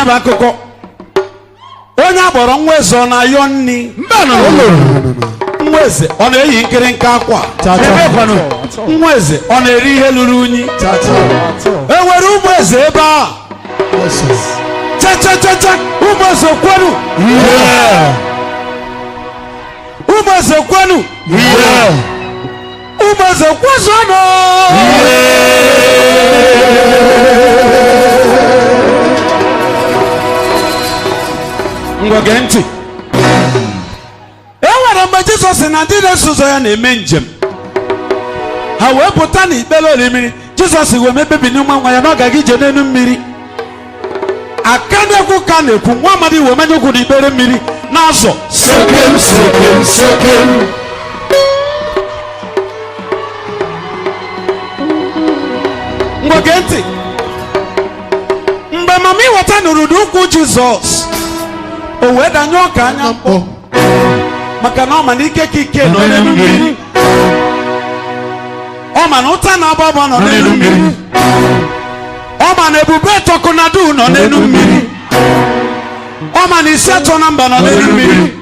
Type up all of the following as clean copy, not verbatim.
nya bụ akụkọ. Onye agbọrọ nwa eze, ọ na-ayọ nni? Nwa eze, ọ na-eyi nkịrịnka akwa? Nwa eze, ọ na-eri ihe luru unyi? E nwere ụmụ eze ebe a? Chachachacha, ụmụ eze kwenu! Ụmụ eze kwenu! Ụmụ eze kwezonụ! Ngwa, gee ntị. E nwere mgbe Jizọs na ndị na-eso ụzọ ya na-eme njem. Ha wee pụta n'ikpere orimiri. Jizọs wee mebebi n'ụma nwa ya na ọ gaghị ije n'elu mmiri. Aka na-ekwu ka na-ekwu, nwa amadi wee manye ụkwụ n'ikpere mmiri na-azọ. Sekem, sekem, sekem. Ngwa, gee ntị. Mgbe mama ịghọta nụrụ ụda ụkwụ Jizọs, o wee danye ọka anya mkpọ, maka na ọ ma na ike ka ike nọ n'elu mmiri, ọ ma na ụta na-agba agba nọ n'elu mmiri, ọ ma na ebube tọkụnadu nọ n'elu mmiri, ọ ma na isi atọ na mba nọ n'elu mmiri.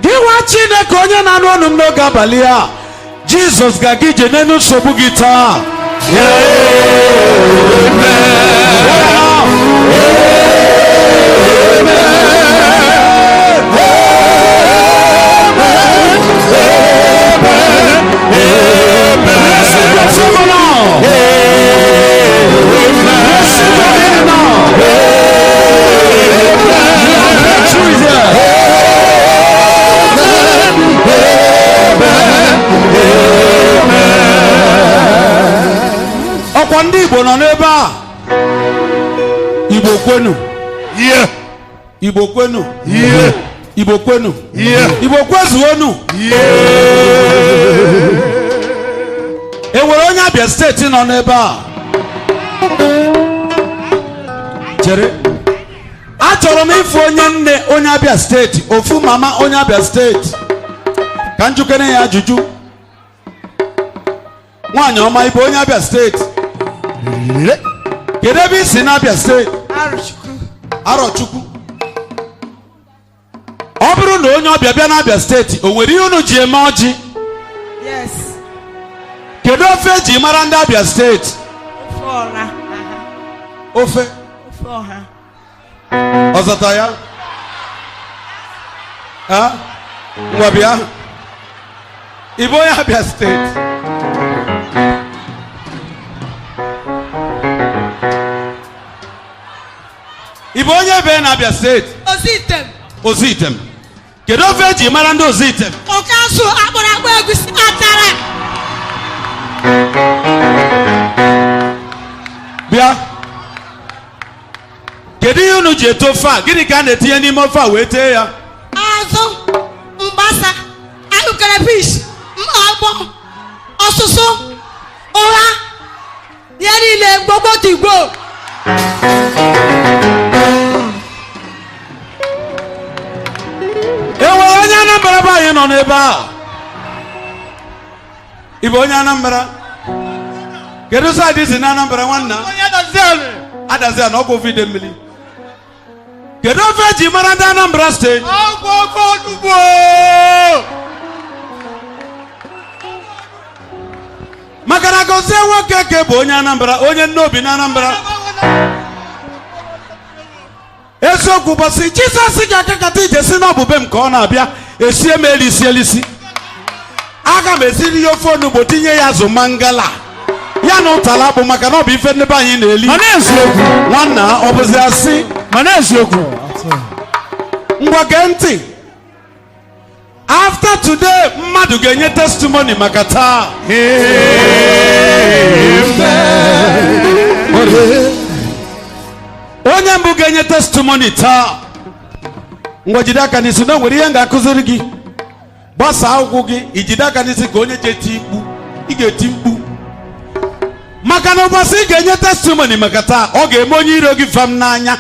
Gị nwa Chineke, onye na-anụ ọnụ m n'oge abalị a, Jizọs ga-aga ije n'elu nsogbu gị taa. Receive your favor now. Receive your healing now. Your breakthrough is here. Ọkwa ndị Igbo nọ n'ebe a. Igbo kwenu! Igbo kwenu! Igbo kwenu! Igbo kwezuonu! E nwere onye Abia Steeti nọ n'ebe a? Chere, achọrọ m ịfụ onye nne onye Abia Steeti, ofu mama onye Abia Steeti, ka njukere ya ajụjụ. Nwaanyị ọma, ịbụ onye Abia Steeti? Kedu ebe i si n'Abia Steeti? Arụchukwu. Arọchukwu. Ọ bụrụ na onye ọbịa bịa n'Abia Steeti, o nwere ihe unu ji eme ọjị? Yes. Kedu ofe eji mara ndị Abia Steeti? Ofe ọra. Aha. Ofe? Ofe ọha. Ọ zata ya? Ha? Ngwa, bịa. Ị bụ onye Abia Steeti? Ị bụ onye ebe na Abia Steeti? Ozitem. Ozitem. Kedu ofe eji mara ndị Ozitem? Ụkansụ, akpụrụ akpụ, egusi, atara. Bịa, kedu ihe unu ji ete ofe a? Gịnị ka a na-etinye n'ime ofe a wee tee ya? Azụ, mgbasa, akpụ, crayfish, ọgbọ, ọsụsụ, ụgha, ihe niile gbogbo tigbo. E nwere onye Anambra be anyị nọ n'ebe a? Ị bụ onye Anambra? Kedu side si na Anambra, nwanna? Onye Adaziani. Adazi na ọgwụ ofe ide mmiri. Kedu ofe eji mara ndị Anambra Steeti? Agwọ, ofe onugbu. Maka na Gozie nwoke ke bụ onye Anambra, onye nnobi na Anambra. Eziokwu, ụbọchị Jizọs ga-akakata ije si n'ọbụbe m ka ọ na-abịa, esie m elisi elisi, aga m esiri ya ofe onugbo, tinye ya azụ mangala ya na ụtala akpụ, maka na ọ bụ ife ndị be anyị na-eli. Mana eziokwu. Nwanna, ọ bụzi asị? Mana eziokwu. Ngwa, gee ntị. After today, mmadụ ga-enye testimony maka taa. Amen. Onye mbụ ga-enye testimony taa, ngwa, jide aka n'isi na o nwere ihe m ga-akụziri gị. Gbasaa ụkwụ gị, ijide aka n'isi ka onye ji eti mkpu. Ị ga-eti mkpu maka na ụbọchị ị ga-enye testimony maka taa, ọ ga-eme onye iro gị fam n'anya.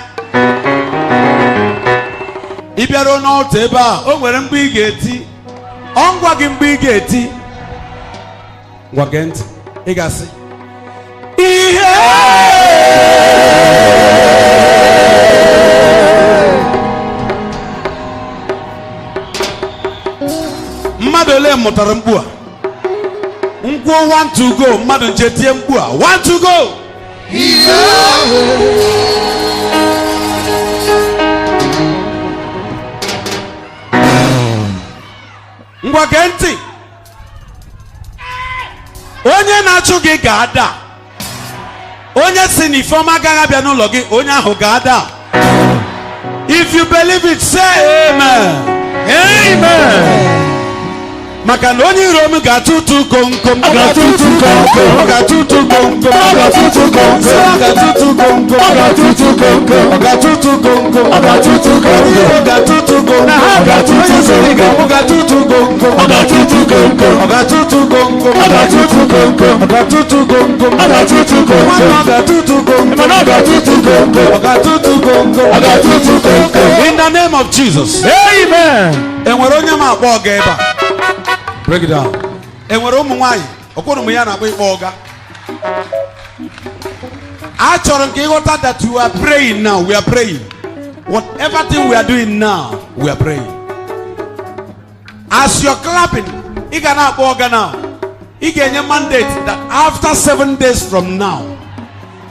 Ị bịaruo n'ọtụ ebe a, o nwere mgbe ị ga-eti. Ọ ngwa gị, mgbe ị ga-eti, ngwa, gee ntị. Ị ga-asị, Ihe. Mmadụ ole mụtara mkpu a? Nkwuo "one to go", mmadụ nche tie mkpu a, "One to go." Ihe. Ngwa, gee ntị. Onye na-achụ gị ga-ada. Onye si na ifeọma agaghị abịa n'ụlọ gị, onye ahụ ga-ada. If you believe it, say amen. Amen. Maka na onye iro m ga-atụtụ komkom. Ọ ga-atụtụ komkom. Ọ ga-atụtụ komkom. Ọ ga-atụtụ komkom. Sị, ọ ga-atụtụ komkom. Ọ ga-atụtụ komkom. Ọ ga-atụtụ komkom. Ọ ga-atụtụ komkom. Onye iro ga-atụtụ komkom. Na ha ga-atụtụ Onye sịrị komkom. ga-abụ ga-atụtụ komkom. Ọ ga-atụtụ komkom. Ọ ga-atụtụ komkom. Ọ ga-atụtụ komkom. Ọ ga-atụtụ komkom. Ọ ga-atụtụ komkom. Nwanne, ọ ga-atụtụ komkom. Mana ọ ga-atụtụ komkom. Ọ ga-atụtụ komkom. Ọ ga-atụtụ komkom. In the name of Jesus. Amen. Enwere onye ma akpọ ọga ebe a? Break it down. Enwere ụmụ nwaanyị ọkwụrụ m ya na-akpọ ịkpọ ọga? Achọrọ m ka ịghọta that you are praying now. We are praying. Whatever thing we are doing now, we are praying. As you're clapping, ị ga na-akpọ ọga now. Ị ga-enye mandate that after 7 days from now,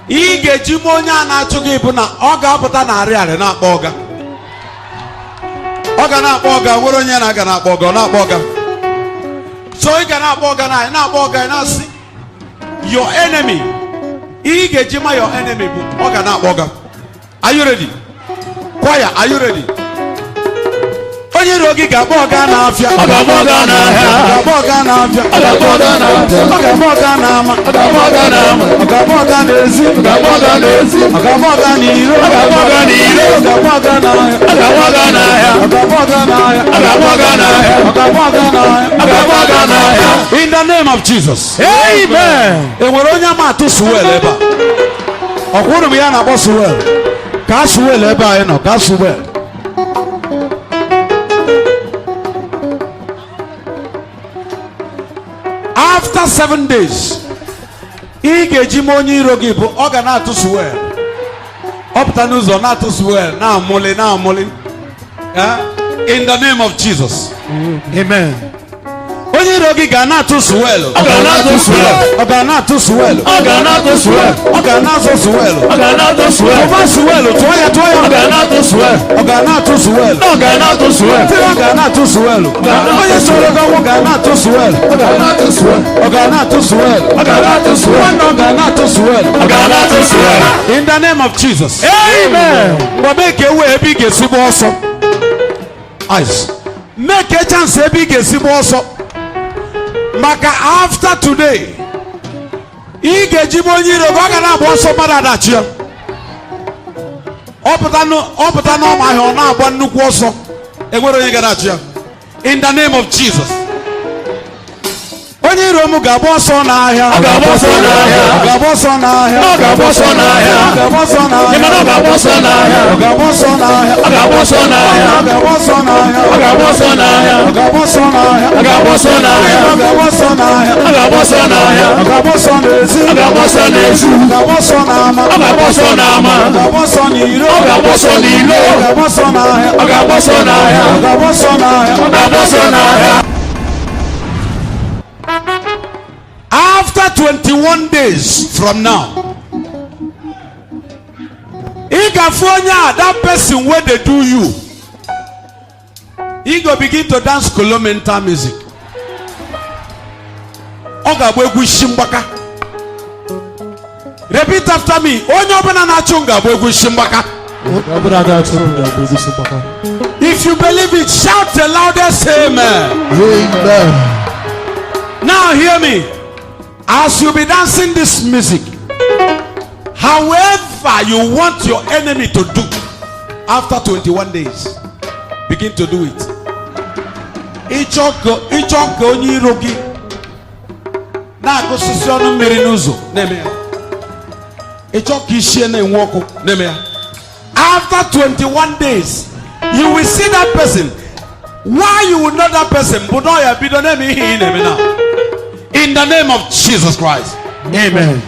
ị ga-eji mụ onye a na-achụ gị bụ na ọ ga-apụta na arịarị na-akpọ ọga. Ọ ga na-akpọ ọga. Nwere onye na-aga na-akpọ ọga, ọ na-akpọ ọga. So ị ga na-akpọ ọga na na-akpọ ọga, ị na-asị your enemy. Ị ga-eji ma your enemy bụ ọ ga na-akpọ ọga. Are you ready, choir? Are you ready? Onye iro gị ga-akpọ ọga n'afịa. Ọ ga-akpọ ọga n'ahịa. Ọ ga-akpọ ọga n'afịa. Ọ ga-akpọ ọga n'afịa. Ọ ga-akpọ ọga n'ama. Ọ ga-akpọ ọga n'ama. Ọ ga-akpọ ọga n'ezi. Ọ ga-akpọ ọga n'ezi. Ọ ga-akpọ ọga n'iro. Ọ ga-akpọ ọga n'iro. Ọ ga-akpọ ọga n'ahịa. Ọ ga-akpọ ọga n'ahịa. Ọ ga-akpọ ọga n'ahịa. Ọ ga-akpọ ọga n'ahịa. Ọ ga-akpọ ọga n'ahịa. Ọ ga-akpọ ọga n'ahịa. In the name of Jesus. Amen. Enwere onye ama atụ swell ebe a? Ọkwụrụ m ya na-akpọ swell. Ka swell ebe anyị nọ, ka swell. After 7 days, ị ga-eji ma onye iro gị bụ ọ ga na-atụ swell. Ọ pụta n'ụzọ na-atụ swell, na-amụlị na-amụlị. Eh? In the name of Jesus. Amen. Onye iro gị ga na-atụ swell. Ọ ga na-atụ swell. Ọ ga na-atụ swell. Ọ ga na-atụ swell. Ọ ga na-azụ swell. Ọ ga na-atụ swell. Tụba swell, tụọ ya, tụọ ya. Ọ ga na-atụ swell. Ọ ga na-atụ swell. Ọ ga na-atụ swell. Tịrị, ọ ga na-atụ swell. Onye soro gị ọnwụ ga na-atụ swell. Ọ ga na-atụ swell. Ọ ga na-atụ swell. Ọ ga na-atụ swell. Nwanne, ọ ga na-atụ swell. Ọ ga na-atụ swell. In the name of Jesus. Amen. Ngwa, mee ka ewe ebe ị ga-esi gba ọsọ. Ice. Mee ka chance ebe ị ga-esi gba ọsọ. Maka after today, ị ga-eji bụ onye iro gị, ọ ga na-agba ọsọ, mmadụ adachi ya. Ọ pụta n'ọma ahịa, ọ na-agba nnukwu ọsọ, enwere onye ga-achụ ya. In the name of Jesus. Onye iro m ga-agba ọsọ n'ahịa. Ọ ga-agba ọsọ n'ahịa. Ọ ga-agba ọsọ n'ahịa. Ọ ga-agba ọsọ n'ahịa. Ọ ga-agba ọsọ n'ahịa. Ị ma na ọ ga-agba ọsọ n'ahịa. Ọ ga-agba ọsọ n'ahịa. Ọ ga-agba ọsọ n'ahịa. Ọ ga-agba ọsọ n'ahịa. Ọ ga-agba ọsọ n'ahịa. Ọ ga-agba ọsọ n'ahịa. Ọ ga-agba ọsọ n'ahịa. Ọ ga-agba ọsọ n'ahịa. Ọ ga-agba ọsọ n'ahịa. Ọ ga-agba ọsọ n'ezi. Ọ ga-agba ọsọ n'ezi. Ọ ga-agba ọsọ n'ama. Ọ ga-agba ọsọ n'ama. Ọ ga-agba ọsọ n'iro. Ọ ga-agba ọsọ n'ilo. Ọ ga-agba ọsọ n'ahịa. Ọ ga-agba ọsọ n'ahịa. Ọ ga-agba ọsọ n'ahịa. Ọ ga-agba ọsọ n'ahịa. After 21 days from now, ị ga-afụ onye a, that person wey dey do you, he go begin to dance kolomental music. Ọ ga-agba egwu isi mgbaka. Repeat after me: onye ọbụla na-achụ m ga-agba egwu isi mgbaka. Ọbụla ga-achụ m ga-agba egwu isi mgbaka. If you believe it, shout the loudest amen. Amen. Now hear me. As you be dancing this music, however you want your enemy to do after 21 days, begin to do it. Ịchọ ka onye iro gị na-agụsịsị ọnụ mmiri n'ụzọ, na-eme ya. Ịchọ ka ichie na-enwe ọkụ, na-eme ya. After 21 days, you will see that person. Why you will know that person bụ na ọ ya bido na-eme ihe ị na-eme now. In the name of Jesus Christ. Amen.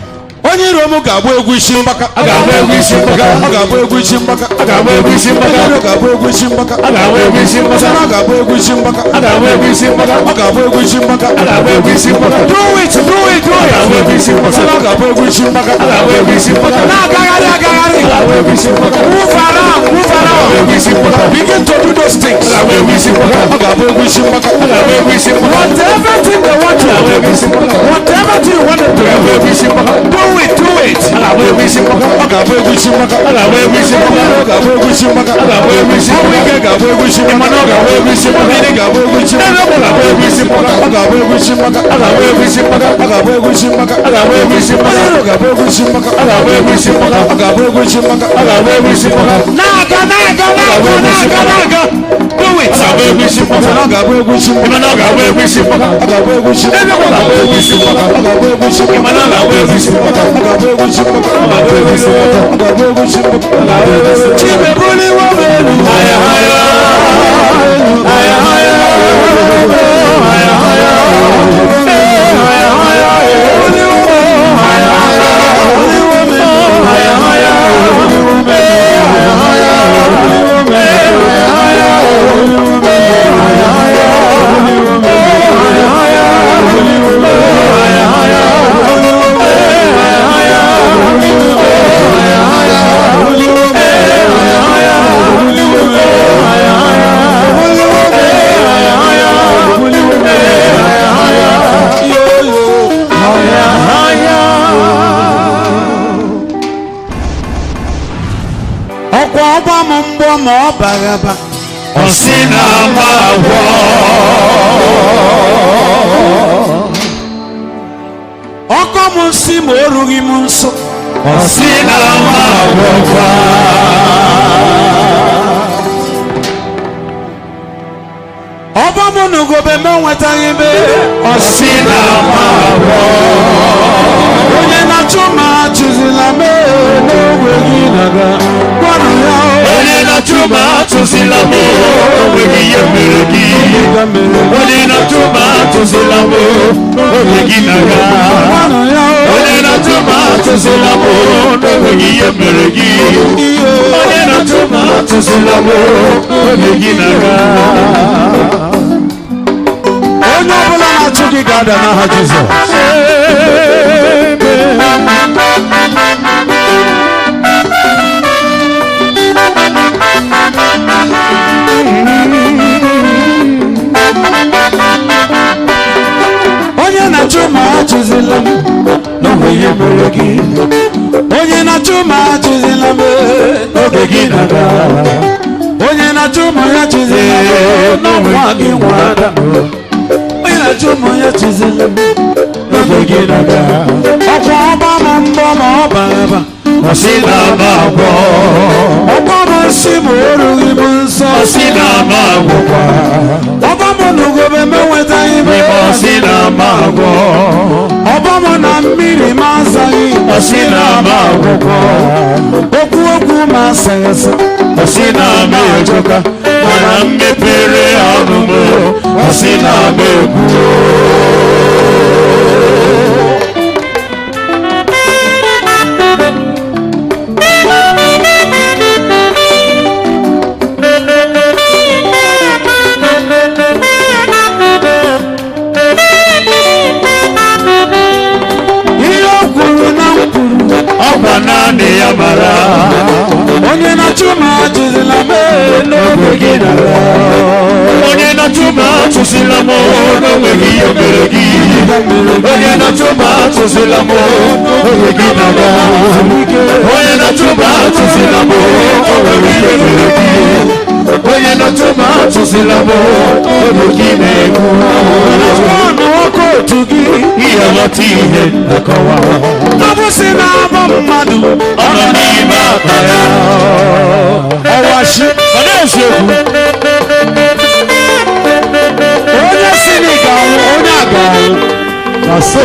Onye iro m ga-agba egwu isi mgbaka. Ọ ga-agba egwu isi mgbaka. Ọ ga-agba egwu isi mgbaka. Ọ ga-agba egwu isi mgbaka. Onye iro ga-agba egwu isi mgbaka. Ọ ga-agba egwu isi mgbaka. Ọ ga-agba egwu isi mgbaka. Ọ ga-agba egwu isi mgbaka. Ọ ga-agba egwu isi mgbaka. Ọ ga-agba egwu isi mgbaka. Do it, do it, do Ọ it. ga-agba egwu isi mgbaka. Ọ ga-agba egwu isi mgbaka. Ọ ga-agba egwu isi mgbaka. Na-agagharị agagharị. Ọ ga-agba egwu isi mgbaka. Move around, move Ọ ga-agba around. egwu isi mgbaka. Begin to do those things. Ọ ga-agba egwu isi mgbaka. Ọ ga-agba egwu isi mgbaka. Ọ ga-agba egwu isi mgbaka. Whatever thing they want Ọ to ga-agba egwu isi mgbaka. whatever thing you want them to Ọ ga-agba egwu isi mgbaka. do it, do it. Ọ ga-agba egwu isi mgbaka. Ọ ga-agba egwu isi mgbaka. Ọ ga-agba egwu isi mgbaka. Ọ ga-agba egwu isi mgbaka. Ọ ga-agba egwu isi Ọnwụ mgbaka. ike ga-agba egwu isi mgbaka. Ịma na ọ ga-agba egwu isi mgbaka. Mmiri ga-agba egwu isi mgbaka. Ọ ga-agba egwu isi mgbaka. Ọ ga-agba egwu isi mgbaka. Ọ ga-agba egwu isi mgbaka. Ọ ga-agba egwu isi mgbaka. Ọ ga-agba egwu isi mgbaka. Onye iro ga-agba egwu isi mgbaka. Ọ ga-agba egwu isi mgbaka. Ọ ga-agba egwu isi mgbaka. Ọ ga-agba egwu isi mgbaka. Na-aga, na-aga, na-aga, na-aga, na-aga. Do it. Ọ ga-agba egwu isi mgbaka. Ọ ga-agba egwu isi mgbaka. Ịma na ọ ga-agba egwu isi mgbaka. Ọ ga-agba egwu isi mgbaka. Ọ ga-agba egwu isi mgbaka. Ọ ga-agba egwu isi mgbaka. Ịma na ọ ga-agba egwu isi mgbaka. Ọ ga-agba egwu isi mgbaka. Ọ ga-agba egwu isi mgbaka. Ọ ga-agba egwu isi mgbaka. Chimebuliwo m elu. Haya haya. Haya haya. Haya haya. Haya haya. Haya haya. Haya haya. Ọkwa ọgba m mgbọ ma ọ bara aba. Ọ sị na ama agwọ. Ọkọ m nsị ma o rughị m nso. Ọ sị na ama agwọkwa. Ọba m n'ugobe m enwetaghị m. Ọ sị na ama agwọ. Onye na-achụ m achụzila m n'ogbe gị na-aga. Gwanụ ya o. Onye na-achụ m achụzila m, o nweghị ihe mere gị. Onye na-achụ m achụzila m, oge gị na-aga. Gwanụ ya o. Onye na-achụ m achụzila m, n'enweghị ihe mere gị. Onye na-achụ m achụzila m, oge gị na-aga. Onye ọbụla na-achụ gị ga-ada n'aha Jizọs. Onye na-achụ ma achụzila m n'onwe ihe mere gị. Onye na-achụ ma achụzila m Oge gị na-aga. Onye na-achụ ma ya chụzila m n'ọnwa gị nwa ada. Onye na-achụ ma ya chụzila m Oge gị na-aga. ọkwa ọgba m mbọ ma ọ bara aba. Ọ sị na ama agwọ. Ọgba m nsị ma o rughị m nsọ. Ọ sị na ama agwọkwa. Ọba m n'ugobe m enwetaghị m. Ọ sị na ama agwọ. Ọba m na mmiri m azaghị. Ọ sị na ama agwọkwa. Okwu okwu m asaghị asa. Ọ sị na ama ejoka. Mana m mepere ọnụ m. Ọ sị na ama egwu. Ihe o kwuru na m kwuru. Ọkwa naanị ya mara. Onye na-achụ m achụzila m n'oge gị na-aga. Onye na-achụ m achụsịla m, n'onweghị ihe mere gị. Onye na-achụ m achụsịla m, oge gị na-aga. Onye na-achụ m achụsịla m, onweghị ihe mere gị. Onye na-achụ m achụsịla m, oge gị na-ekwu. Ọnụ ọkụ otu gị. Ihe ghọta ihe akọwa. Ọ bụ si na-abọ mmadụ. Ọ nọ n'ime akpa ya. Ọwashi. Ọ na-eziokwu. Onye si na ị ga-anwụ, onye a ga-anwụ. Na so.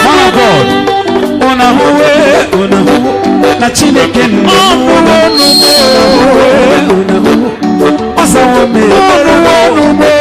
Man of God, unu ahụwe, unu ahụwe na Chineke nne m. Unu ahụwe, unu ahụwe, ọ zawo m ekpere.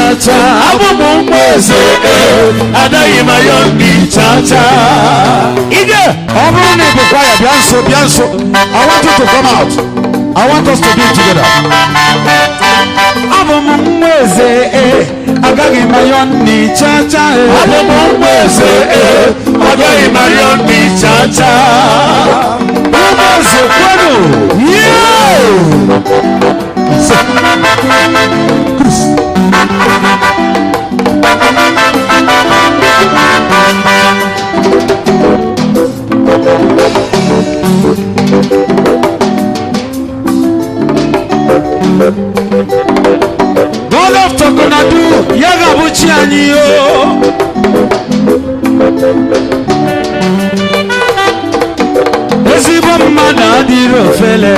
cha cha. Abụ m nwa eze, ee, anaghị m ayọ nri cha cha. Ije! Ọ bụrụ na ị bụ kwaya, bịa nso, bịa nso. I want you to come out. I want us to be together. Abụ m nwa eze, ee, agaghị m ayọ nri cha cha, ee. Abụ m nwa eze, ee, agaghị m ayọ nri cha cha. Ụmụ eze kwenu. God of Tokonadu, ya ga-abụ chi anyị o. Ezigbo mmadụ adịrị ofele.